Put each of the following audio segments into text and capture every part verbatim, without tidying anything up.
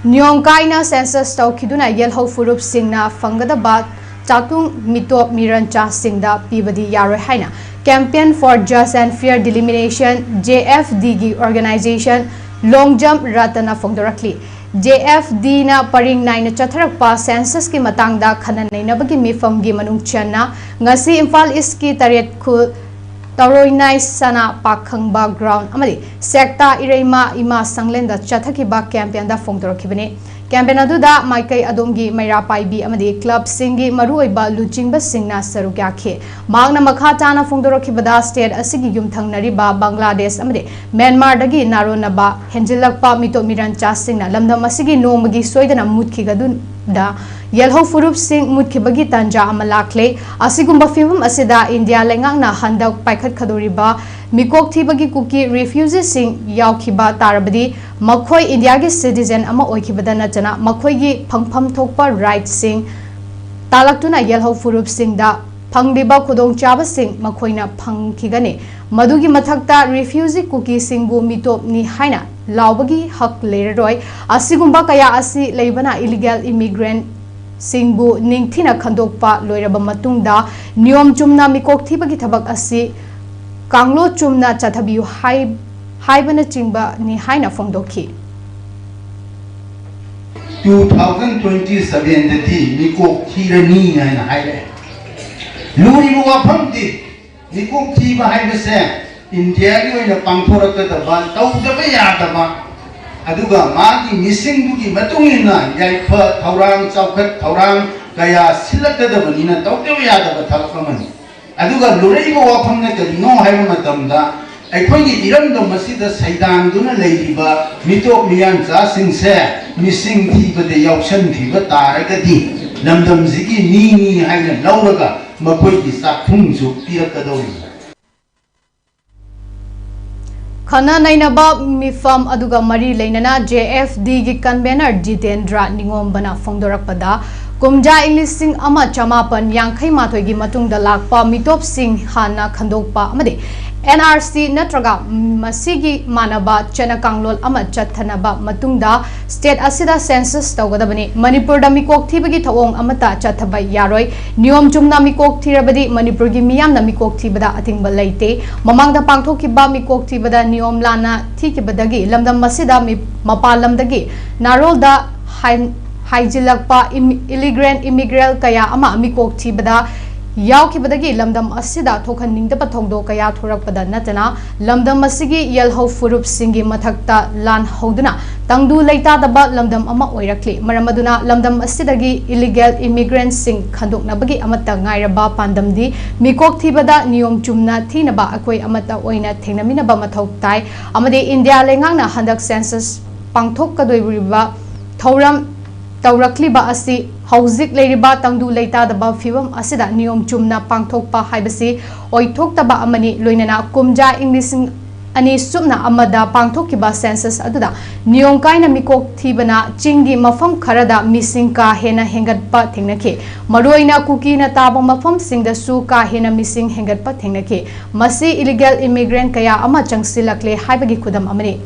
ꯅꯤꯌꯣꯝ ꯀꯥꯏꯅ ꯁꯦꯟꯁꯁ ꯇꯧꯈꯤꯗꯨꯅ ꯌꯦꯜꯍꯧ ꯐꯨꯔꯨꯞꯁꯤꯡꯅ ꯐꯪꯒꯗꯕ ꯆꯥꯛꯊꯨꯡ ꯃꯤꯇꯣꯞ ꯃꯤꯔꯟꯆꯥꯁꯤꯡꯗ ꯄꯤꯕꯗꯤ ꯌꯥꯔꯣꯏ ꯍꯥꯏꯅ Campaign for Just and Fair Delimitation, J F D ꯒꯤ organization Longjam ꯔꯇꯟꯅ ꯐꯣꯡꯗꯣꯔꯛꯂꯤ꯫ J F D ꯅ ꯄꯔꯤꯡ ꯅꯥꯏꯅ ꯆꯠꯊꯔꯛꯄ ꯁꯦꯟꯁꯁꯀꯤ ꯃꯇꯥꯡꯗ ꯈꯟꯅ ꯅꯩꯅꯕꯒꯤ ꯃꯤꯐꯝꯒꯤ ꯃꯅꯨꯡ ꯆꯟꯅ ꯉꯁꯤ ꯏꯝꯐꯥꯜ ꯏꯁꯀꯤ ꯇꯔꯦꯠ ꯈꯨꯜ ꯇꯧꯔꯣꯏꯅꯥꯏ ꯁꯅꯥ ꯄꯥꯈꯪꯕ ꯒ꯭ꯔꯥꯎꯟ ꯑꯃꯗꯤ ꯁꯦꯛꯇꯥ ꯏꯔꯩꯃ ꯏꯃꯥ ꯁꯪꯂꯦꯟꯗ ꯆꯠꯊꯈꯤꯕ ꯀꯦꯝꯄꯦꯟꯗ ꯐꯣꯡꯗꯣꯔꯛꯈꯤꯕꯅꯤ꯫ ꯀꯦꯝꯄꯦꯟ ꯑꯗꯨꯗ ꯃꯥꯏꯀꯩ ꯑꯗꯣꯝꯒꯤ ꯃꯩꯔꯥ ꯄꯥꯏꯕꯤ ꯑꯃꯗꯤ ꯀ꯭ꯂꯕꯁꯤꯡꯒꯤ ꯃꯔꯨꯑꯣꯏꯕ ꯂꯨꯆꯤꯡꯕꯁꯤꯡꯅ ꯁꯔꯨꯛ ꯌꯥꯈꯤ꯫ ꯃꯍꯥꯛꯅ ꯃꯈꯥ ꯇꯥꯅ ꯐꯣꯡꯗꯣꯔꯛꯈꯤꯕꯗ, ꯁ꯭ꯇꯦꯠ ꯑꯁꯤꯒꯤ ꯌꯨꯝꯊꯪꯅꯔꯤꯕ ꯕꯪꯒ꯭ꯂꯥꯗꯦꯁ ꯑꯃꯗꯤ ꯃ꯭ꯌꯥꯟꯃꯥꯔꯗꯒꯤ ꯅꯥꯔꯣꯟꯅꯕ ꯍꯦꯟꯖꯤꯜꯂꯛꯄ ꯃꯤꯇꯣꯞ ꯃꯤꯔꯟꯆꯥꯁꯤꯡꯅ ꯂꯝꯗꯝ ꯑꯁꯤꯒꯤ ꯅꯣꯡꯃꯒꯤ ꯁꯣꯏꯗꯅ ꯃꯨꯠꯈꯤꯒꯗꯨꯗ ꯌꯦꯜꯍꯧ ꯐꯨꯔꯨꯞꯁꯤꯡ ꯃꯨꯠꯈꯤꯕꯒꯤ ꯇꯥꯟꯖꯥ ꯑꯃ ꯂꯥꯛꯂꯦ꯫ ꯑꯁꯤꯒꯨꯝꯕ ꯐꯤꯕꯝ ꯑꯁꯤꯗ ꯏꯟꯗꯤꯌꯥ ꯂꯩꯉꯥꯛꯅ ꯍꯟꯗꯛ ꯄꯥꯏꯈꯠꯀꯗꯧꯔꯤꯕ ꯃꯤꯀꯣꯛ ꯊꯤꯕꯒꯤ ꯀꯨꯀꯤ ꯔꯤꯐ꯭ꯌꯨꯖꯤꯁꯤꯡ ꯌꯥꯎꯈꯤꯕ ꯇꯥꯔꯕꯗꯤ ꯃꯈꯣꯏ ꯏꯟꯗꯤꯌꯥꯒꯤ ꯁꯤꯇꯤꯖꯦꯟ ꯑꯃ ꯑꯣꯏꯈꯤꯕꯗ ꯅꯠꯇꯅ ꯃꯈꯣꯏꯒꯤ ꯐꯪꯐꯝ ꯊꯣꯛꯄ ꯔꯥꯏꯠꯁꯤꯡ ꯇꯥꯂꯛꯇꯨꯅ ꯌꯦꯜꯍꯧ ꯐꯨꯔꯨꯞꯁꯤꯡꯗ ꯐꯪꯂꯤꯕ ꯈꯨꯗꯣꯡꯆꯥꯕꯁꯤꯡ ꯃꯈꯣꯏꯅ ꯐꯪꯈꯤꯒꯅꯤ꯫ ꯃꯗꯨꯒꯤ ꯃꯊꯛꯇ ꯔꯤꯐ꯭ꯌꯨꯖꯤ ꯀꯨꯀꯤꯁꯤꯡꯕꯨ ꯃꯤꯇꯣꯞꯅꯤ ꯍꯥꯏꯅ ꯂꯥꯎꯕꯒꯤ ꯍꯛ ꯂꯩꯔꯔꯣꯏ꯫ ꯑꯁꯤꯒꯨꯝꯕ ꯀꯌꯥ ꯑꯁꯤ ꯂꯩꯕꯅ ꯏꯂꯤꯒꯦꯜ ꯏꯃꯤꯒ꯭ꯔꯦꯟꯠꯁꯤꯡꯕꯨ ꯅꯤꯡꯊꯤꯅ ꯈꯟꯗꯣꯛꯄ ꯂꯣꯏꯔꯕ ꯃꯇꯨꯡꯗ ꯅꯤꯌꯣꯝ ꯆꯨꯝꯅ ꯃꯤꯀꯣꯛ ꯊꯤꯕꯒꯤ ꯊꯕꯛ ꯑꯁꯤ ꯀꯥꯡꯂꯣ ꯆꯨꯝꯅ ꯆꯠꯊꯕꯤꯌꯨ ꯍꯥꯏ-, ꯍꯥꯏꯕꯅꯆꯤꯡꯕꯅꯤ ꯍꯥꯏꯅ ꯐꯣꯡꯗꯣꯛꯈꯤ꯫ ꯇꯨ ꯊꯥꯎꯖꯟ ꯇ꯭ꯋꯦꯟꯇꯤ ꯁꯚꯦꯟꯗꯗꯤ ꯃꯤꯀꯣꯛ ꯊꯤꯔꯅꯤ ꯍꯥꯏꯅ ꯍꯥꯏꯔꯛꯑꯦ꯫ ꯂꯨꯔꯤꯕ ꯋꯥꯐꯝꯗꯤ ꯃꯤꯀꯣꯛ ꯊꯤꯕ ꯍꯥꯏꯕꯁꯦ ꯏꯟꯗꯤꯌꯥꯒꯤ ꯑꯣꯏꯅ ꯄꯥꯡꯊꯣꯔꯛꯀꯗꯕ, ꯇꯧꯗꯕ ꯌꯥꯗꯕ, ꯑꯗꯨꯒ ꯃꯥꯒꯤ ꯃꯤꯁꯤꯡꯗꯨꯒꯤ ꯃꯇꯨꯡ ꯏꯟꯅ ꯌꯥꯏꯐ ꯊꯧꯔꯥꯡ, ꯆꯥꯎꯈꯠ ꯊꯧꯔꯥꯡ ꯀꯌꯥ ꯁꯤꯜꯂꯛꯀꯗꯕꯅꯤꯅ ꯇꯧꯗꯕ ꯌꯥꯗꯕ ꯊꯕꯛ ꯑꯃꯅꯤ꯫ ꯑꯗꯨꯒ ꯂꯨꯔꯛꯏꯕ ꯋꯥꯐꯝꯅ ꯀꯔꯤꯅꯣ ꯍꯥꯏꯕ ꯃꯇꯝꯗ, ꯑꯩꯈꯣꯏꯒꯤ ꯏꯔꯝꯗꯝ ꯑꯁꯤꯗ ꯁꯩꯗꯥꯡꯗꯨꯅ ꯂꯩꯔꯤꯕ ꯃꯤꯇꯣꯞ ꯃꯤꯌꯥꯟꯆꯥꯁꯤꯡꯁꯦ ꯃꯤꯁꯤꯡ ꯊꯤꯕꯗ ꯌꯥꯎꯁꯟꯈꯤꯕ ꯇꯥꯔꯒꯗꯤ, ꯂꯝꯗꯝꯁꯤꯒꯤ ꯃꯤꯅꯤ ꯍꯥꯏꯅ ꯂꯧꯔꯒ ꯃꯈꯣꯏꯒꯤ ꯆꯥꯛꯊꯨꯡꯁꯨ ꯄꯤꯔꯛꯀꯗꯧꯔꯤꯕꯅꯤ꯫ ꯈꯟꯅ ꯅꯩꯅꯕ ꯃꯤꯐꯝ ꯑꯗꯨꯒ ꯃꯔꯤ ꯂꯩꯅꯅ J F D ꯒꯤ convener ꯖꯤꯇꯦꯟꯗ꯭ꯔ ꯅꯤꯉꯣꯝꯕꯅ ꯐꯣꯡꯗꯣꯔꯛꯄꯗ, ꯀꯨꯝꯖꯥ ꯏꯪ ꯂꯤꯁꯤꯡ ꯑꯃ ꯆꯃꯥꯄꯟ ꯌꯥꯡꯈꯩ ꯃꯥꯊꯣꯏꯒꯤ ꯃꯇꯨꯡꯗ ꯂꯥꯛꯄ ꯃꯤꯇꯣꯞꯁꯤꯡ ꯍꯥꯟꯅ ꯈꯟꯗꯣꯛꯄ ꯑꯃꯗꯤ ꯑꯦꯟ ꯑꯥꯔ ꯁꯤ ꯅꯠꯇ꯭ꯔꯒ ꯃꯁꯤꯒꯤ ꯃꯥꯟꯅꯕ ꯆꯠꯅ ꯀꯥꯡꯂꯣꯟ ꯑꯃ ꯆꯠꯊꯅꯕ ꯃꯇꯨꯡꯗ state ꯑꯁꯤꯗ census ꯇꯧꯒꯗꯕꯅꯤ꯫ ꯃꯅꯤꯄꯨꯔꯗ ꯃꯤꯀꯣꯛ ꯊꯤꯕꯒꯤ ꯊꯧꯑꯣꯡ ꯑꯃꯠꯇ ꯆꯠꯊꯕ ꯌꯥꯔꯣꯏ꯫ ꯅꯤꯌꯣꯝ ꯆꯨꯝꯅ ꯃꯤꯀꯣꯛ ꯊꯤꯔꯕꯗꯤ ꯃꯅꯤꯄꯨꯔꯒꯤ ꯃꯤꯌꯥꯝꯅ ꯃꯤꯀꯣꯛ ꯊꯤꯕꯗ ꯑꯊꯤꯡꯕ ꯂꯩꯇꯦ꯫ ꯃꯃꯥꯡꯗ ꯄꯥꯡꯊꯣꯛꯈꯤꯕ ꯃꯤꯀꯣꯛ ꯊꯤꯕꯗ ꯅꯤꯌꯣꯝ ꯂꯥꯟꯅ ꯊꯤꯈꯤꯕꯗꯒꯤ ꯂꯝꯗꯝ ꯑꯁꯤꯗ ꯃꯤ-, ꯃꯄꯥꯟ ꯂꯝꯗꯒꯤ ꯅꯥꯔꯣꯜꯗ ꯍꯥꯏ-, ꯍꯥꯏꯖꯤꯜꯂꯛꯄ ꯏꯝ-, illegal immigrant ꯀꯌꯥ ꯑꯃ ꯃꯤꯀꯣꯛ ꯊꯤꯕꯗ ꯌꯥꯎꯈꯤꯕꯗꯒꯤ ꯂꯝꯗꯝ ꯑꯁꯤꯗ ꯊꯣꯛꯍꯟꯅꯤꯡꯗꯕ ꯊꯧꯗꯣꯛ ꯀꯌꯥ ꯊꯣꯔꯛꯄꯗ ꯅꯠꯇꯅ ꯂꯝꯗꯝ ꯑꯁꯤꯒꯤ ꯌꯦꯜꯍꯧ ꯐꯨꯔꯨꯞꯁꯤꯡꯒꯤ ꯃꯊꯛꯇ ꯂꯥꯟ ꯍꯧꯗꯨꯅ ꯇꯪꯗꯨ ꯂꯩꯇꯥꯗꯕ ꯂꯝꯗꯝ ꯑꯃ ꯑꯣꯏꯔꯛꯂꯤ꯫ ꯃꯔꯝ ꯑꯗꯨꯅ ꯂꯝꯗꯝ ꯑꯁꯤꯗꯒꯤ illegal immigrantꯁꯤꯡ ꯈꯟꯗꯣꯛꯅꯕꯒꯤ ꯑꯃꯠꯇ ꯉꯥꯏꯔꯕ ꯄꯥꯟꯗꯝꯗꯤ ꯃꯤꯀꯣꯛ ꯊꯤꯕꯗ ꯅꯤꯌꯣꯝ ꯆꯨꯝꯅ ꯊꯤꯅꯕ ꯑꯩꯈꯣꯏ ꯑꯃꯠꯇ ꯑꯣꯏꯅ ꯊꯦꯡꯅꯃꯤꯟꯅꯕ ꯃꯊꯧ ꯇꯥꯏ ꯑꯃꯗꯤ ꯏꯟꯗꯤꯌꯥ ꯂꯩꯉꯥꯛꯅ ꯍꯟꯗꯛ census ꯄꯥꯡꯊꯣꯛꯀꯗꯧꯔꯤꯕ ꯊꯧꯔꯝ ꯇꯧꯔꯛꯂꯤꯕ ꯑꯁꯤ ꯍꯧꯖꯤꯛ ꯂꯩꯔꯤꯕ ꯇꯪꯗꯨ ꯂꯩꯇꯥꯗꯕ ꯐꯤꯕꯝ ꯑꯁꯤꯗ ꯅꯤꯌꯣꯝ ꯆꯨꯝꯅ ꯄꯥꯡꯊꯣꯛꯄ ꯍꯥꯏꯕꯁꯤ ꯑꯣꯏꯊꯣꯛꯇꯕ ꯑꯃꯅꯤ꯫ ꯂꯣꯏꯅꯅ ꯀꯨꯝꯖꯥ ꯏꯪ ꯂꯤꯁꯤꯡ ꯑꯅꯤ ꯁꯨꯞꯅ ꯑꯃꯗ ꯄꯥꯡꯊꯣꯛꯈꯤꯕ census ꯑꯗꯨꯗ ꯅꯤꯌꯣꯝ ꯀꯥꯏꯅ ꯃꯤꯀꯣꯛ ꯊꯤꯕꯅ ꯆꯤꯡꯒꯤ ꯃꯐꯝ ꯈꯔꯗ ꯃꯤꯁꯤꯡ ꯀꯥ ꯍꯦꯟꯅ ꯍꯦꯟꯒꯠꯄ ꯊꯦꯡꯅꯈꯤ꯫ ꯃꯔꯨꯑꯣꯏꯅ ꯀꯨꯀꯤꯅ ꯇꯥꯕ ꯃꯐꯝꯁꯤꯡꯗꯁꯨ ꯀꯥ ꯍꯦꯟꯅ ꯃꯤꯁꯤꯡ ꯍꯦꯟꯒꯠꯄ ꯊꯦꯡꯅꯈꯤ꯫ ꯃꯁꯤ illegal immigrant ꯀꯌꯥ ꯑꯃ ꯆꯪꯁꯤꯜꯂꯛꯂꯦ ꯍꯥꯏꯕꯒꯤ ꯈꯨꯗꯝ ꯑꯃꯅꯤ꯫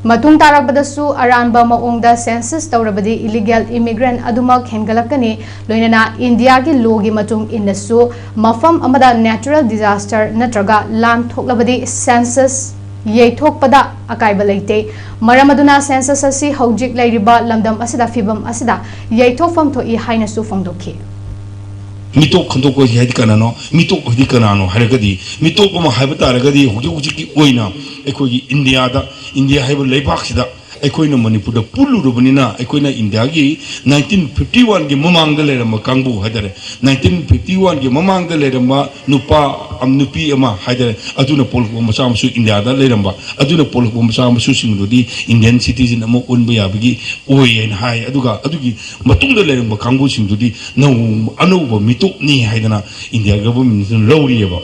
ꯃꯇꯨꯡ ꯇꯥꯔꯛꯄꯗꯁꯨ ꯑꯔꯥꯟꯕ ꯃꯑꯣꯡꯗ census ꯇꯧꯔꯕꯗꯤ illegal immigrant ꯑꯗꯨꯃꯛ ꯍꯦꯟꯒꯠꯂꯛꯀꯅꯤ꯫ ꯂꯣꯏꯅꯅ ꯏꯟꯗꯤꯌꯥꯒꯤ lawꯒꯤ ꯃꯇꯨꯡ ꯏꯟꯅꯁꯨ ꯃꯐꯝ ꯑꯃꯗ natural disaster ꯅꯠꯇ꯭ꯔꯒ ꯂꯥꯟ ꯊꯣꯛꯂꯕꯗꯤ census ꯌꯩꯊꯣꯛꯄꯗ ꯑꯀꯥꯏꯕ ꯂꯩꯇꯦ꯫ ꯃꯔꯝ ꯑꯗꯨꯅ census ꯑꯁꯤ ꯍꯧꯖꯤꯛ ꯂꯩꯔꯤꯕ ꯂꯝꯗꯝ ꯑꯁꯤꯗ ꯐꯤꯕꯝ ꯑꯁꯤꯗ ꯌꯩꯊꯣꯛꯐꯝ ꯊꯣꯛꯏ ꯍꯥꯏꯅꯁꯨ ꯐꯣꯡꯗꯣꯛꯈꯤ꯫ ꯃꯤꯇꯣꯞ ꯈꯟꯗꯣꯛꯄ ꯍꯥꯏꯗꯤ ꯀꯅꯥꯅꯣ? ꯃꯤꯇꯣꯞ ꯍꯥꯏꯗꯤ ꯀꯅꯥꯅꯣ ꯍꯥꯏꯔꯒꯗꯤ, ꯃꯤꯇꯣꯞ ꯑꯃ ꯍꯥꯏꯕ ꯇꯥꯔꯒꯗꯤ ꯍꯧꯖꯤꯛ ꯍꯧꯖꯤꯛꯀꯤ ꯑꯣꯏꯅ ꯑꯩꯈꯣꯏꯒꯤ ꯏꯟꯗꯤꯌꯥꯗ, ꯏꯟꯗꯤꯌꯥ ꯍꯥꯏꯕ ꯂꯩꯕꯥꯛꯁꯤꯗ ꯑꯩꯈꯣꯏꯅ ꯃꯅꯤꯄꯨꯔꯗ ꯄꯨꯜꯂꯨꯔꯕꯅꯤꯅ, ꯑꯩꯈꯣꯏꯅ ꯏꯟꯗꯤꯌꯥꯒꯤ nineteen fifty oneꯒꯤ ꯃꯃꯥꯡꯗ ꯂꯩꯔꯝꯕ ꯀꯥꯡꯕꯨ ꯍꯥꯏꯇꯥꯔꯦ, nineteen fifty oneꯒꯤ ꯃꯃꯥꯡꯗ ꯂꯩꯔꯝꯕ ꯅꯨꯄꯥ ꯑꯝ-, ꯅꯨꯄꯤ ꯑꯃ ꯍꯥꯏꯇꯥꯔꯦ, ꯑꯗꯨꯅ ꯄꯣꯛꯂꯛꯄ ꯃꯆꯥ ꯃꯁꯨ ꯏꯟꯗꯤꯌꯥꯗ ꯂꯩꯔꯝꯕ, ꯑꯗꯨꯅ ꯄꯣꯛꯂꯛꯄ ꯃꯆꯥ ꯃꯁꯨꯁꯤꯡꯗꯨꯗꯤ Indian citizen ꯑꯃ ꯑꯣꯟꯕ ꯌꯥꯕꯒꯤ ꯑꯣꯏ ꯍꯥꯏꯅ ꯍꯥꯏ꯫ ꯑꯗꯨꯒ ꯑꯗꯨꯒꯤ ꯃꯇꯨꯡꯗ ꯂꯩꯔꯝꯕ ꯀꯥꯡꯕꯨꯁꯤꯡꯗꯨꯗꯤ ꯅꯧ-, ꯑꯅꯧꯕ ꯃꯤꯇꯣꯞꯅꯤ ꯍꯥꯏꯗꯅ ꯏꯟꯗꯤꯌꯥ governmentꯅ ꯂꯧꯔꯤꯑꯕ꯫